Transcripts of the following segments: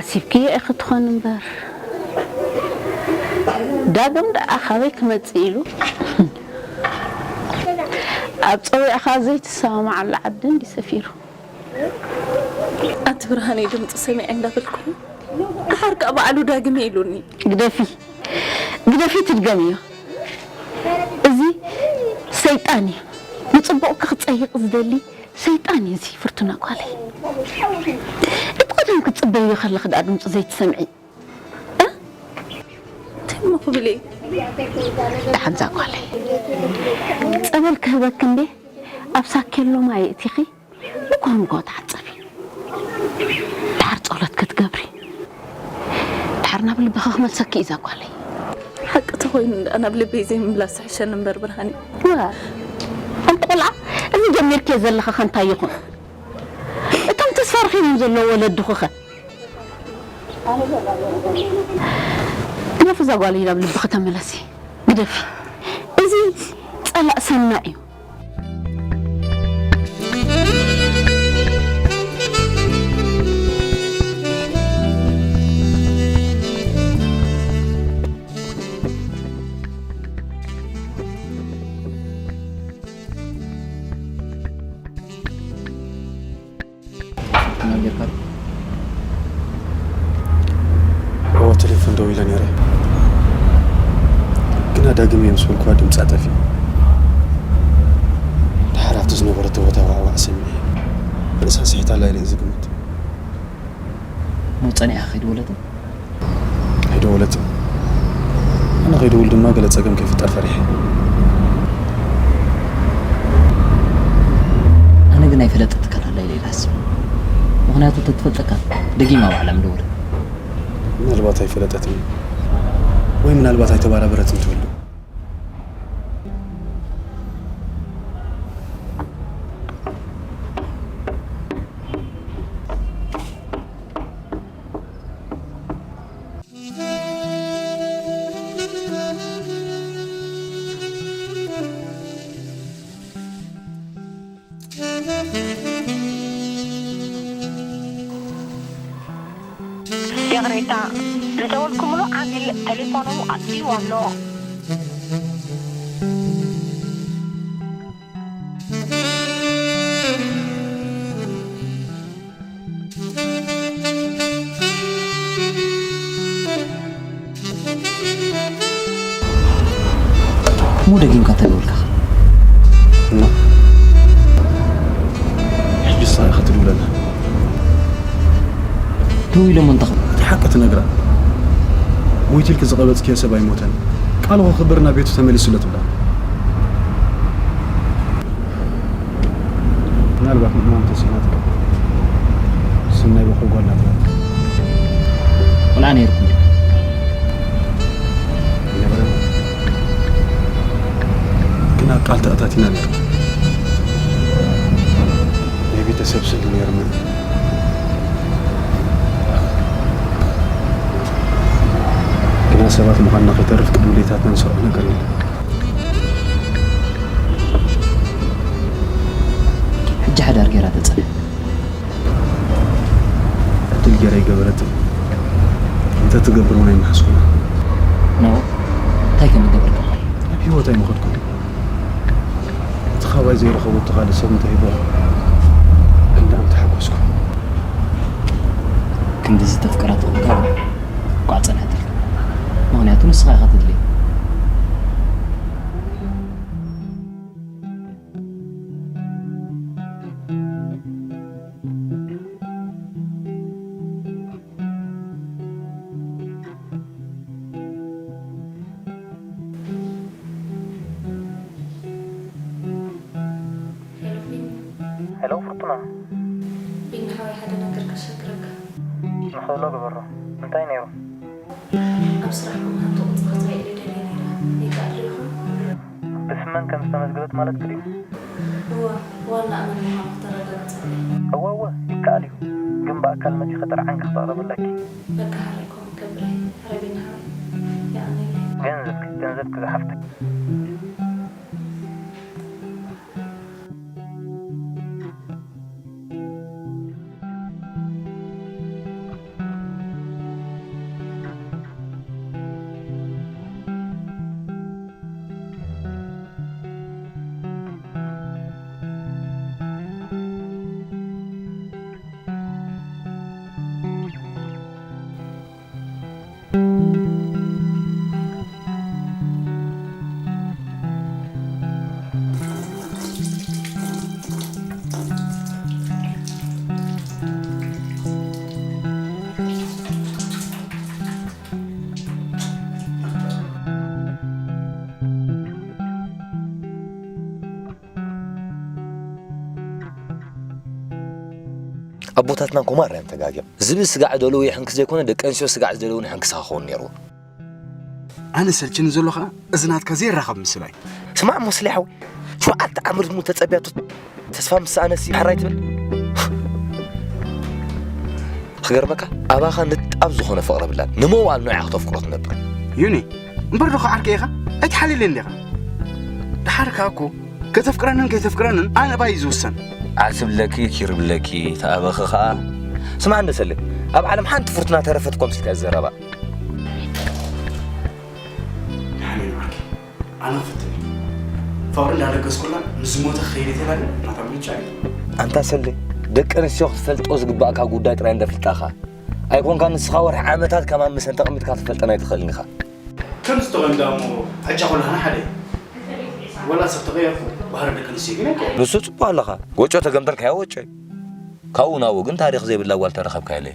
ሲብክዮ ኢኺ ትኾን እምበር። ዳግም ደኣ ካበይ ክመጽእ ኢሉ ኣብ ጸዊዕኻ ዘይትሰማማዓሉ ዓዲ እንዲ ሰፊሩ። ኣቲ ብርሃነይ ድምፂ ሰሚዐ እንዳበልኩ ደሓር ከኣ ባዕሉ ዳግም ኢሉኒ። ግደፊ፣ ግደፊ ትድገምዮ። እዚ ሰይጣን እዩ። ንጽቡቕኪ ክጸይቕ ዝደሊ ሰይጣን እዩ እዚ ፍርቱና ጓለይ። እቲ ቀደም ክትጽበዮ ከለኺ ደኣ ድምፁ ዘይትሰምዒ። እ? እንታይ እሞ ክብል እየ? ደሓን እዛ ጓለይ። ጸበል ክህበኪ እንዴ ኣብ ሳኬሎ ማይ እቲኺ ንግሆ ንግሆ ተሓጸቢ። ድሓር ጸሎት ክትገብሪ። ድሓር ናብ ልብኺ ክመልሰኪ እዩ እዛ ጓለይ። ሓቂ ተኾይኑ ደኣ ናብ ልበይ ዘይምምላስ ዝሕሸኒ እምበር ብርሃኒ። እዋ፣ ሓንቲ ቆልዓ፣ እዚ ጀሚርክዮ ዘለኺ ከ እንታይ ይኹን? እቶም ተስፋ ረኺቦም ዘለዉ ወለድኺ ከ? ግደፊ እዛ ጓለይ ናብ ልብኺ ተመለሲ። ግደፊ። እዚ ጸላእ ሰናይ እዩ። እወ፣ ቴሌፎን ደዊለ ነይረ፣ ግና ዳግም እየ ምስ በልኩዋ ድምጻ ጠፊኡ። ድሓር ኣብቲ ዝነበረቶ ቦታ ዋዕዋዕ ሰሚዐ። ርእሳ ስሒታ ኣላ ኢለ እየ ዝግምት። ሞት ጸኒሓ ከይደወለትን ኣይደወለትን። ኣነ ከይደውል ድማ ገለ ጸገም ከይፍጠር ፈሪሐ። ኣነ ግን ኣይፈለጠትካን ኣላ ኢለ እየ ዝሓስብ። ምኽንያቱ ተትፈልጠካ ደጊማ ባዕላ ምደወለት። ምናልባት ኣይፈለጠትን ወይ ምናልባት ኣይተባራበረትን ትብል ዶ? ይቕሬታ፣ ዝደወልኩምሉ ዓሚል ተሌፎኑ ኣጥፊእዎ ኣሎ። እሞ ደጊምካ እንታይ ደወልካ? እና ሕጂ ንስኻ ኢኻ ትድውለላ። ደዊሎሞ እንታይ ክብሉ? እቲ ሓቂ ትነግራ። ሞይቱ ኢልኪ ዝቐበጽክዮ ሰብ ኣይሞተን። ቃሉ ከኽብር ናብ ቤቱ ተመሊሱ ኣሎ ትብላ። ምናልባት ምእማን ተሲእናትካ። ስም ናይ በኹሪ ጓል ናትና። ቆልዓ ነይርኩም ድዩ? ይነበረና። ግና ቃል ተኣታቲና ነይሩ። ናይ ቤተሰብ ስእሊ ነይሩና። ግና ሰባት ምዃንና ከይተርፍ ቅድሚ ሌታትና ንሰርዖ ነገር የለን። ሕጂ ሓዳር ገይራ ተጸንሐ። ዕድል ገይራ ኣይገበረትን። እንተትገብር እውን ኣይመሓስኩን። ኖ፣ እንታይ ከም ዝገበርካ? ናብ ህይወት ኣይመኸድኩን። እቲ ካባይ ዘይረኸበቶ ካልእ ሰብ እንተሂብዋ ክንደኣ ምተሓጎስኩ። ክንዲ ዝተፍቀራ ተኾንካ እኳ ጸንሐትልካ። ምኽንያቱ ንስኻ ኢኻ ትድልያ። ሄሎ ቢኒ። ሄሎ ፍርቱና። ቢኒ ሓወይ ሓደ ነገር ከሸግረካ። ንኽእሎ ግበሮ። እንታይ ነይሩ? ኣብ ስራሕኩም ሃንቶ ቅጽበት ርኢለ ደልየ ነይረ። ይከኣል ዶ ይኾን? ብስመን ከም ዝተመዝገበት ማለትኪ ድዩ? እወ፣ ዋና ኣመን ምዃኑ ክተረጋግጸለይ። እወ እወ፣ ይከኣል እዩ። ግን ብኣካል መጺኺ ጥርዓንኪ ክተቕርቢ ኣለኪ። በቃ ሃረይ ኮም ገብረ፣ ሃረይ ቢኒ ሓወይ። የቐንየለይ። ገንዘብኪ፣ ገንዘብኪ ዝሓፍተይ። ኣቦታትና ኮማራ እዮም ተጋግዮም። ዝብኢ ስጋዕ ደልዉ ይሕንክስ ዘይኮነ፣ ደቂ ኣንስትዮ ስጋዕ ዝደለውን ይሕንክሳ ክኸውን ነይርዎ። ኣነ ሰልችኒ ዘሎ ኸዓ እዚ ናትካ ዘይራኸብ ምስላ እዩ። ስማዕ ሞስሊ ሓወይ፣ ሸውዓተ ዓመት ሙሉ ተጸብያቶ ተስፋ ምስ ሰኣነሲ ሕራይ ትብል። ክገርመካ፣ ኣባኻ ንጣብ ዝኾነ ፍቕሪ ብላን፣ ንመዋል ንዓኻ ክተፍቅሮ ትነብር። ዩኒ፣ እምበር ዶ ዓርከይ ኢኻ? ኣይትሓልየለይ እንዲኻ። ደሓር ከኣ እኮ ከተፍቅረንን ከይተፍቅረንን ኣነ ባይ እዩ ዝውሰን። ዓስብለኪ ኪርብለኪ ተኣበኺ ኸኣ። ስማዕ እንደ ሰለ፣ ኣብ ዓለም ሓንቲ ፍርቱና ተረፈት እኮ ምስልካ ዝዘረባ። ሓኒ ንዓኪ ኣነ ክፍትን እዩ። ፍቕሪ እንዳለገስኩላ ምስ ዝሞተ ክኸይድ የተላለ ናታ ምርጫ እዩ። ኣንታ ሰለ፣ ደቂ ኣንስትዮ ክትፈልጦ ዝግባእካ ጉዳይ ጥራይ እንደፍልጣኻ። ኣይኮንካ ንስኻ ወርሒ ዓመታት ከማን ምሰን ተቐሚጥካ ትፈልጠን ኣይትኽእልን ኢኻ። ከምዚ ተቐንዳ እሞ ዕጫ ኩላህና ሓደ እዩ። ወላ ሰብ ተቐየርኩ፣ ባህሪ ደቂ ኣንስትዮ ግን ኣይቀየርን። ንሱ ጽቡቕ ኣለኻ። ወጮ ተገምጠልካዮ ወጮ እዩ። ካብኡ ናብኡ ግን ታሪኽ ዘይብላ ጓል ተረኸብካየለይ።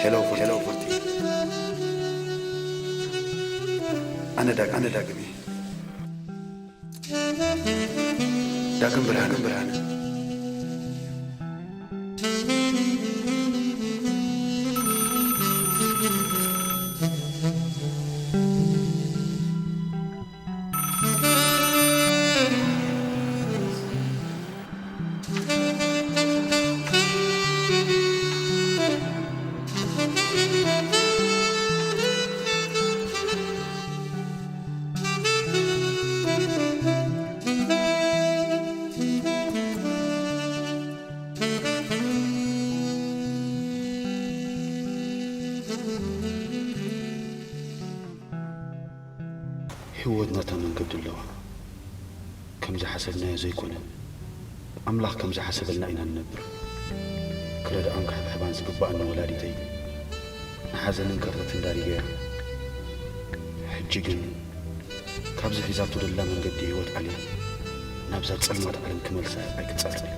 ሄሎ፣ ሄሎ፣ ፎርቲ። ኣነ ዳግ-፣ ኣነ ዳግም እየ። ዳግም ብርሃን፣ ብርሃን። ህይወት ናታ መንገዲ ኣለዋ። ከም ዝሓሰብናዮ ዘይኮነ፣ ኣምላኽ ከም ዝሓሰበልና ኢና ንነብር። ክረድኣን ክሕብሕባን ዝግባኣኒ ወላዲተይ፣ ንሓዘንን ከርተትን ዳሪገያ። ሕጂ ግን ካብዚ ሒዛቶ ደላ መንገዲ ህይወት ዓልያ ናብዛ ጸልማት ዓለም ክመልሳ ኣይክጻጸር።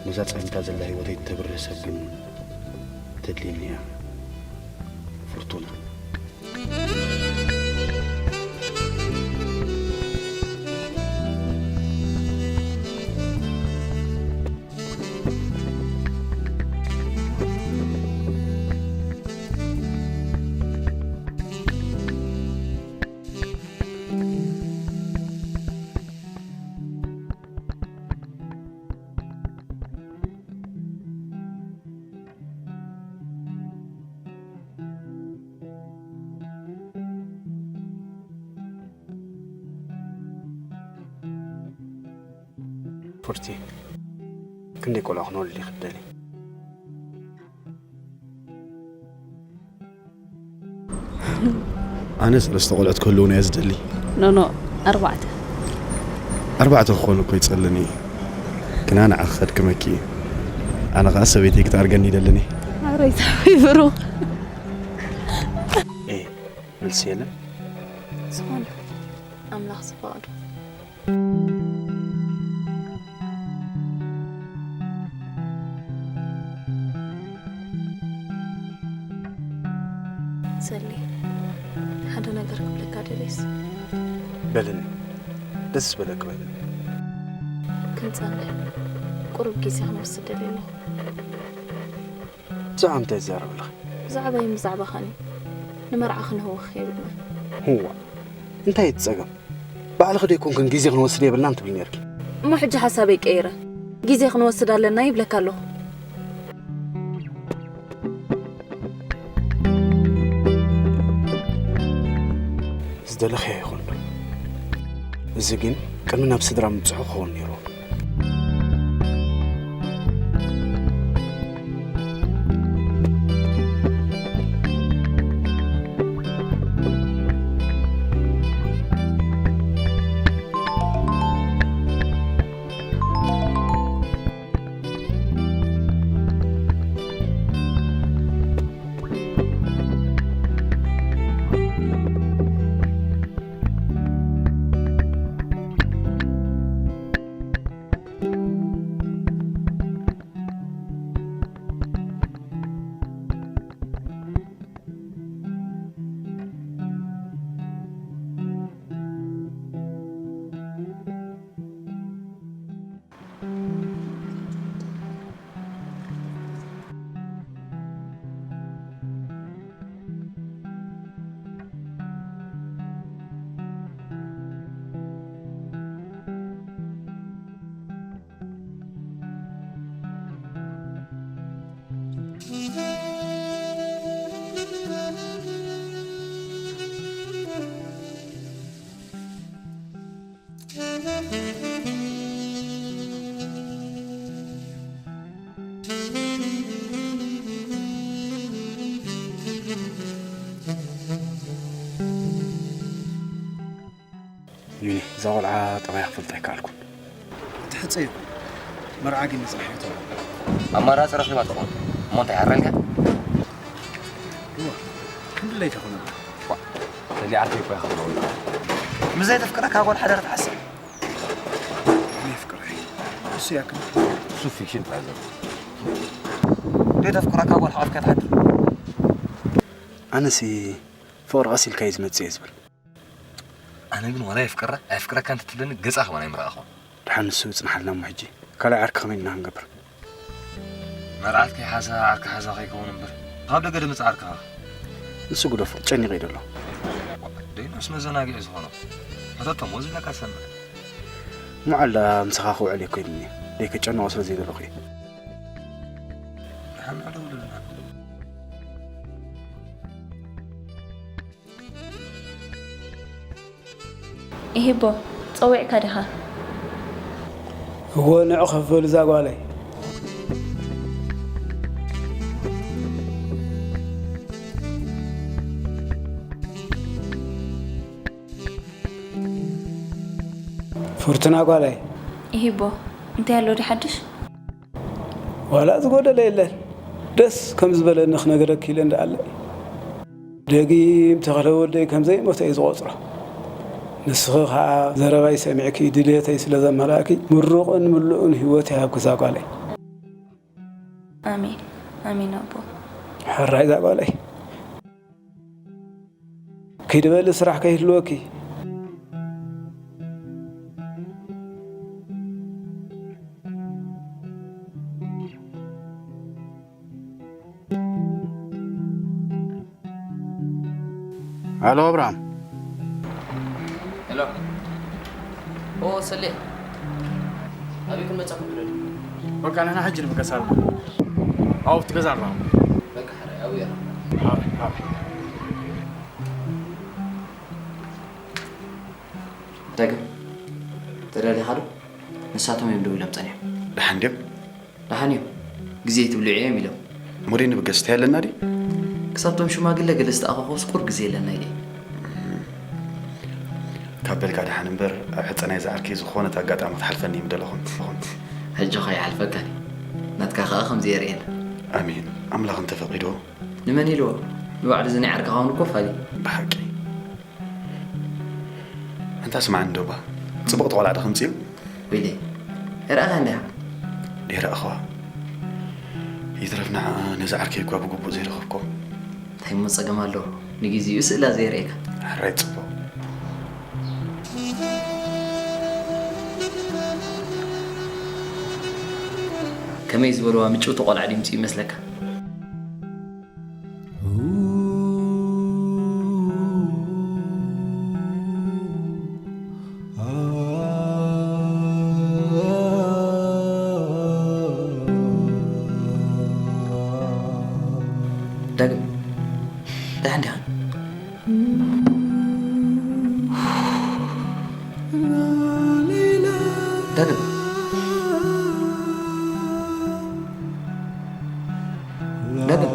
ነዛ ጸልሚታ ዘላ ህይወተይ እተብርህ ሰብ ግን ተድልየኒ እያ። ፍርቱና። ፉርቲ፣ ክንደይ ቆልዑ ክነወልድ ኢኺ ትደሊ? ኣነ ሰለስተ ቆልዑት ክህልዉና እየ ዝደሊ። ኖ፣ ኖ፣ ኣርባዕተ። ኣርባዕተ ክኾኑ እኮ ይጸልኒ እዩ። ግና ንዓኺ ከድክመኪ እዩ። ኣነ ኸኣ ሰበይተይ ክትኣርገኒ ይደልን እየ። ኣረይ ሰበይ ብሩኽ። ኤ፣ መልሲ የለን? ዝኾነ፣ ኣምላኽ ዝፈቐዶ። ሰሊ፣ ሓደ ነገር ክብለካ ደልየስ። በልኒ፣ ደስ ዝበለኪ በልኒ። ክንጸንሕ ቁሩብ ግዜ ክንወስድ ደልየ ኣለኹ። ብዛዕባ እንታይ ትዛረቢ ኣለኺ? ብዛዕባይን ብዛዕባኻን እዩ። ንመርዓ ክንህወኽ የብልናን። ህዋ፣ እንታይ እዩ እቲ ጸገም? ባዕልኺ ዶ ኣይኮንክን ግዜ ክንወስድ የብልናን ትብሊ ነይርኪ? እሞ ሕጂ ሓሳበይ ቀይረ። ግዜ ክንወስድ ኣለና ይብለካ ኣለኹ። ዝደለኽዮ ይኹን። እዚ ግን ቅድሚ ናብ ስድራ ምብጽሑ ክኸውን ነይርዎ። ዩኒ፣ እዛ ቆልዓ ጠባያ ክፈልጣ ኣይከኣልኩን። ትሕጸ ይኹን፣ መርዓ ግን ንጽባሕ እዩ ተባሂሉ። ኣማራጺ ረኺባ ትኸውን እሞ እንታይ ይሓረልካ? እዋ፣ ክንድለይ ተኾነ። ዋ፣ ተሊዓልካ እኮ ኢኻ ትኸውን። ምስ ዘይተፍቅረካ ጓል ሓዳር ትሓስብ? እኔ ፍቅረይ፣ እሱ ያክል። እሱ ፊክሽን ጥራይ ዘሎ። ዘይተፍቅረካ ጓል ሓቒፍካ ትሓድር? ኣነሲ ፍቕሪ ቀስ ኢልካ እዩ ዝመጽእ እየ ዝብል። ኣነ ግን ዋላ የፍቅራ ኣየፍቅረካ እንተትብለኒ ገጻ ከማን ኣይምረኣኹን። ደሓን ንሱ ይጽንሓልና እሞ ሕጂ ካልኣይ ዓርኪ ከመይ ኢና ክንገብር? መርዓት ከይሓዛ ዓርኪ ሓዛ ከይከውን እምበር ካብ ደገ ድምጽእ ዓርክኻ። ንሱ ግደፎ፣ ጨኒቐ እዩ ዘሎ። ደይኖስ መዘናግዒ ዝኾኖ ሕተቶም ወዝለካ ሰምዕ። መዓል ደኣ ምሳኻ ክውዕል እየ ኮይኑኒ፣ ደይከጨንቖ ስለ ዘይደለኹ እየ። ደሓን ኣደውልልና። ኢሂቦ፣ ጸዊዕካ ዲኻ? እወ፣ ንዑ ከፍ በሉ እዛ ጓለይ። ፍርቱና ጓለይ። ኢሂቦ፣ እንታይ ኣሎ ድሓድሽ? ዋላ ዝጎደለ የለን። ደስ ከም ዝበለኒ ክነግረኪ ኢለ እንዳኣለ። ደጊም ተኽለ ወደይ ከም ዘይሞተ እየ ዝቖጽሮ። ንስኺ ኸኣ ዘረባይ ሰሚዕኪ ድልየተይ ስለ ዘመላእኪ ምሩቕን ምሉእን ህይወት ይሃብኪ እዛ ጓለይ። ኣሜን፣ ኣሜን ኣቦ። ሕራይ እዛ ጓለይ። ኪዲ በሊ ስራሕ ከይህልወኪ። ኣሎ ኣብርሃም። ሄሎ። ኦ፣ ሰሌ። ኣበይ ክንመጻ ክብለኒ? በቃ ንሕና ሕጂ ንብገስ ኣለና። ኣብቲ ገዛ ኣለና። በቃ ሕራይ፣ ኣብኡ ኢና። ኣበይ፣ ኣበይ? ዳግም፣ ተዳሊኻ ዶ? ንሳቶም እዮም ደው ኢሎም ጸኒሖም። ደሓን ድዮም? ደሓን እዮም። ግዜ ኣይትብልዑ እዮም ኢሎም። እሞ ደይ ንብገስ፣ እንታይ ኣለና ድዩ? ክሳብቶም ሽማግለ ገለ ዝተኣኻኸቡስ ቁር ግዜ ኣለና ኢለ። ካብ በልካ ደሓን እምበር፣ ኣብ ሕጸ ናይዛ ዓርከይ ዝኾነት ኣጋጣሚ ክትሓልፈኒ እዩ ምደለኹን። ሕጂ ኸ ይሓልፈካን እዩ። ናትካ ኸኣ ከምዚ የርእየና። ኣሜን። ኣምላኽ እንተፈቒድዎ። ንመን ኢልዎ? ንባዕሉ እዚ ናይ ዓርክኻ እውን እኮ ፋል እዩ። ብሓቂ። ኣንታ ስማዕኒ ዶባ፣ ጽቡቕ ተቖላዕዶ ከምጽኡ? ወይለይ፣ ኣይረኣኻን ዲኻ? ደይረኣኽዋ። ይትረፍ ንዓ ነዛ ዓርከይ እኳ ብግቡእ ዘይረኸብኮ። እንታይ እሞ ጸገም ኣለዎ? ንግዜኡ ስእላ ዘየርእየካ። ሕራይ ጽቡቕ። ከመይ ዝበልዋ ምጭውቲ ቆልዓ ድምጺ ይመስለካ? ዳግም፣ ደሓን ዲኻ? ዳግም። ዳግም።